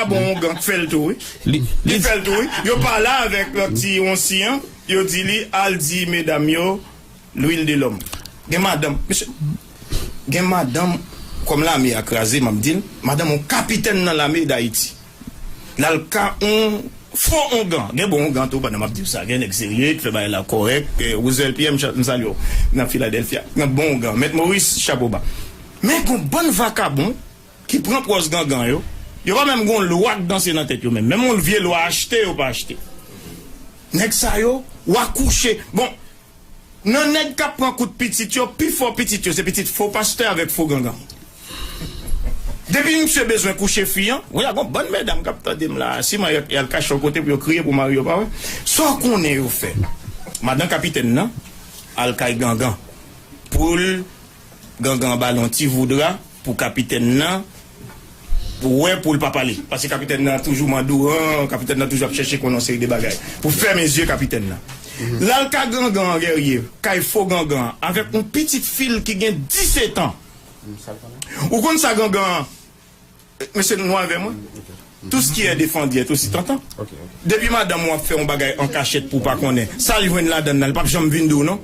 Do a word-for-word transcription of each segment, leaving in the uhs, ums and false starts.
Bon, ongan k fè l tou, wi. Li, li fè l tou, wi. Yo pale avèk lòt ti onsi an, yo di li al di medam yo, lwil de lòm. Gen madanm, mesye, gen madanm, kòm lame a kraze, m ap di l, madanm yon kapitèn nan lame Dayiti. L al ka yon fo ongan. Gen bon ongan tou, pandan m ap di w sa. Gen nèg serye, ki fè bagay la kòrèk. Eh, Roosevelt Pierre, m cha-, m salye w, nan Philadelphia. Nan bon ongan. Mèt Moris, chapo ba. Men gon bann vakabon, ki pran pòz gangan yo, yo pa menm gon lwa k danse nan tèt yo menm. Menm yon vye lwa achte, yo pa achte. Nèg sa yo, w a kouche. Bon, nan nèg k ap pran kout pitit yo, pi fò pitit yo, se pitit fo pastè avèk fo gangan. Depi misye bezwen kouche fi an, wi, a gon bann medam k ap tande m la, siman y al kache yon kote pou yo kriye pou mari yo pa wè. Sa w konnen yo fè? Madan kapitèn nan al kay gangan. Pou l Gangan ba l yon ti voudra pou kapitèn nan, pou wè, pou l pa pale. Paske kapitèn nan toujou mandouran, kapitèn nan toujou ap chèche konnen yon seri de bagay. Pou fèmen zye kapitèn nan. L al ka gangan an, Guerrier, kay fo gangan an, avèk yon pitit fi l ki gen disèt an. Ou konn sa gangan an? Mesye, nou avè mwen? Tout ce qui est défendu est aussi tentant. Depi madanm ou ap fè yon bagay an kachèt pou w pa konnen, sa l jwenn ladan l la, li p ap janm vin di w non.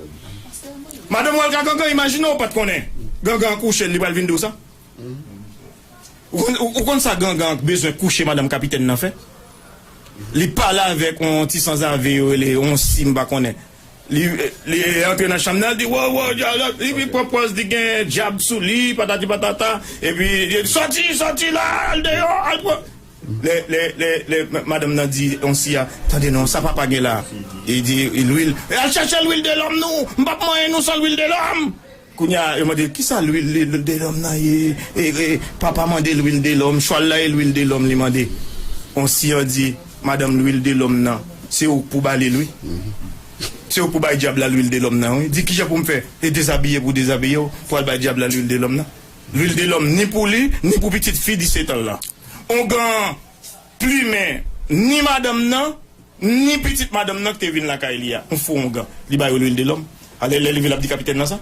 Madanm ou al ka gangan, imajine w pa t konnen. Gangan an kouche l, li pral vin di w sa? Ou konn, ou, ou konn sa gangan an bezwen kouche madanm kapitèn nan fè? Li pale avèk yon ti sanzave yo rele yon si m pa konnen. Li, li antre nan chanm nan, li di, "Wo, wo, dja, dja." Li, li pran pòz, li gen dyab sou li, patati patata. Epi, li di, "Sòti, sòti la, al deyò, al pran." Lè, lè, lè, lè ma-, madanm nan di, yon si a, "Tande non, sa papa gen la?" Li di, "Lwil." "E al chèche lwil de lòm nou, m p ap manyen nou san lwil de lòm." Kounye a, yo mande, "Kisa lwil, lwil de lòm nan ye?" E, e, papa mande lwil de lòm, chwal la e lwil de lòm li mande. Yon si an di, "Madanm, lwil de lòm nan, se ou k pou ba li l, wi. Se ou k pou bay dyab la lwil de lòm nan, wi. Di kijan pou m fè? E dezabiye pou dezabiye w, pou al bay dyab la lwil de lòm nan." Lwil de lòm ni pou li, ni pou pitit fi disèt an lan. Ongan an plimen ni madanm nan, ni pitit madanm nan ki te vin lakay li a, yon fo ongan. Li ba yo lwil de lòm. Alè, lè li vin, l ap di kapitèn nan sa?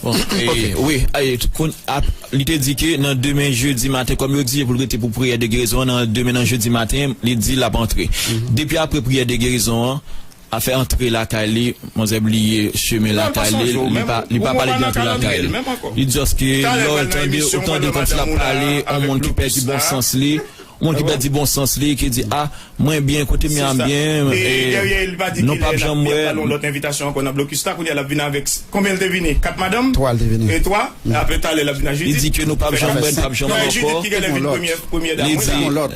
Bon, e, wi, e, koun-, ap, li te di ke nan demen jedi maten, kòm yo di pou l rete pou priyè de gerizon an, nan demen nan jedi maten, li di l ap antre. Depi apre priyè de gerizon an, afè antre lakay li, manzè bliye chemen lakay li, li pa, li pa pale di antre lakay li. Li just ke lè w tande, ou tande kòmsi l ap pale, yon moun ki pèdi bon sans li, yon moun ki pèdi bon sans li, ki di, "A, mwen byen, kote m ye a, m byen, e nou p ap janm wè." Lòt envitasyon ankò nan blokis la, kounye a l ap vin avèk, konbyen l te vini? Kat madanm? Twa l te vini. E twa? Apre talè l ap vin ak Jidit. Li di ke nou p ap janm wè, nou p ap janm wè ankò. Jidit ki genlè vin premye, premye dam.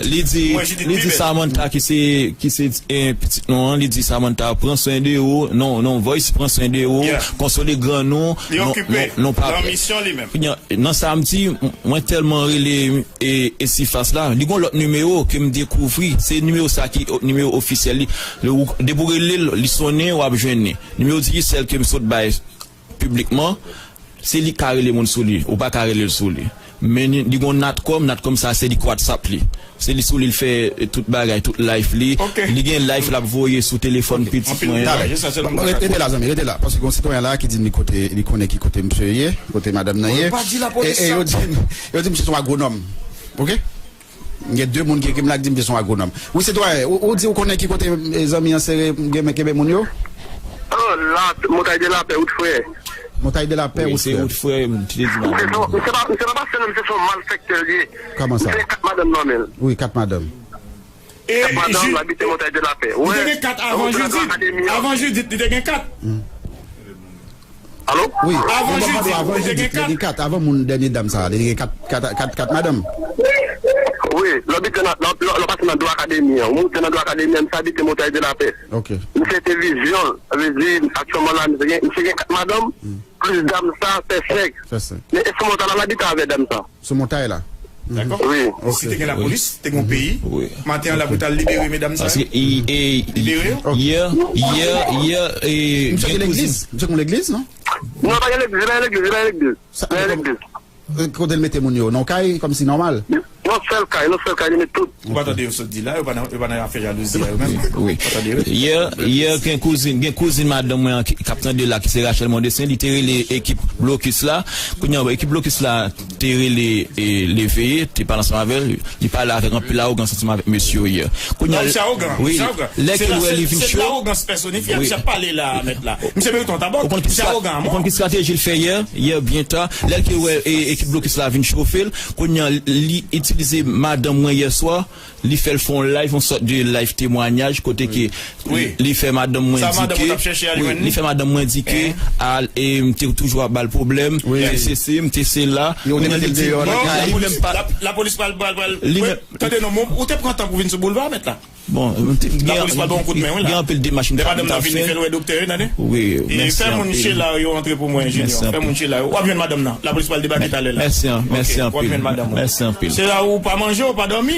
Li di, li di, li di Samantha ki se, ki se, eh, pitit nou an, li di Samantha pran swen de ou, non, non, Voice pran swen de ou, konsole grann ou, non, non, non, pa pè. Kounye a, nan sa m di, m-, mwen tèlman rele, e, e sifas la, li gon lòt nimewo ke m dekouvri, se nimewo sa ki, o, nimewo ofisyèl li. Depi w rele l, li sonnen, w ap jwenn li. Nimewo Digicel ke m sot bay piblikman, se li k ka rele moun sou li, ou pa ka rele l sou li. Men li, li gon Natcom, Natcom sa se li k WhatsApp li. Se li sou li l fè, eh, tout bagay, tout live li. Li gen live l ap voye sou telefòn pitit mwen an. Bon, rete, rete la, zanmi, rete la. Paske gon sitwayen la ki di m li kote, li konnen ki kote misye ye, kote madanm nan ye. E, e yo di m, yo di m se yon agwonòm. Oke? Gen de moun ki ekri m la ki di m se yon agwonòm. Wi, sitwayen, ou, ou di ou konnen ki kote, eh, zanmi an sere, gen men kenbe moun yo? Oh, la, Montay de Lapè, wout frè. Montay de Lapè, wout frè. Wi, se wout frè, m te di madanm. Misye pa, misye pa pastè non, misye se yon malfektè li ye. Kòman sa? Misye gen kat madanm nan men l. Wi, kat madanm. Kat madanm, l abite Montay de Lapè. Li te gen kat avan Jidit. Avan Jidit, li te gen kat. Alo? Wi. Avan Jidit, avan Jidit, li te gen kat. Avan moun dènye dam sa, li te gen kat, kat, kat, kat madanm. Wi, lè w abite nan, lè, lè, lè w pase nan Dwa Akademi an, ou monte nan Dwa Akademi an, misye abite Montay de Lapè. Ok. Misye te vizyon, sa vle di, aktyèlman la, misye gen, misye gen kat madanm, plis dam sa, fè senk. Fè senk. Men e sou Montay la, l abite avè dam sa. Sou Montay la. Dakò. Wi. Si te gen lapolis, te gen yon peyi, maten an la pou t al libere medam sa yo. Paske i, e, libere yo. Yè, yè, yè, e, misye gen legliz? Misye gen legliz, non? Non, pa gen legliz, li pa gen legliz, li pa gen legliz. Li pa gen legliz. Kote l mete moun yo? Nan yon kay, kòmsi nòmal? Non, nan sèl kay, nan sèl kay, li met tout. Ou pa tande yo sot di la, yo pa nan, yo pa nan afè jalouzi a yo menm. Wi. Ou pa tande yo? Yè, yè, gen kouzin, gen kouzin madanm mwen an ki, k ap tande la, ki se Rachel Mondestin, li te rele ekip blokis la. Kounye a, ekip blokis la te rele, e, Leveye, te pale ansanm avè l, li pale avèk anpil awogans ansanm avèk mesye yo yè. Kounye a, misye awogan, wi, misye awogan. Lè ke l wè li vin cho. Se lawogans pèsonifye, misye ap pale la, mèt la. Misye merite yon tabòk, misye awogan, ou konn ki estrateji l fè yè, yè byen ta, lè l ke wè, e, ekip blokis la vin chofe l, kounye a, li itilize madanm mwen yè swa, li fè l fè yon live, yon sòt de live temwayaj, kote ke li, li fè madanm mwen di ke, wi, li fè madanm mwen di ke, al, e, m te toujou ap ba l pwoblèm, m te sesi, m te sela, kounye a li di, li menm pa, lapolis pral, pral, pral, li menm, tande non, ou te pran tan pou vin sou boulva, mèt la. Bon, m te, gen, lapolis pral ba w yon kout men, wi, la. Gen anpil demach m t ap fè. Lè madanm nan vini, fè l wè doktè, wi, tande. Wi, mèsi anpil. Fè moun Sheila yo antre pou mwen, Junior. Fè moun Sheila yo. W ap jwenn madanm nan. Lapolis pral debake talè la. Mèsi, mèsi anpil. W ap jwenn madanm nan. Mèsi anpil. Sheila, ou pa manje, ou pa dòmi.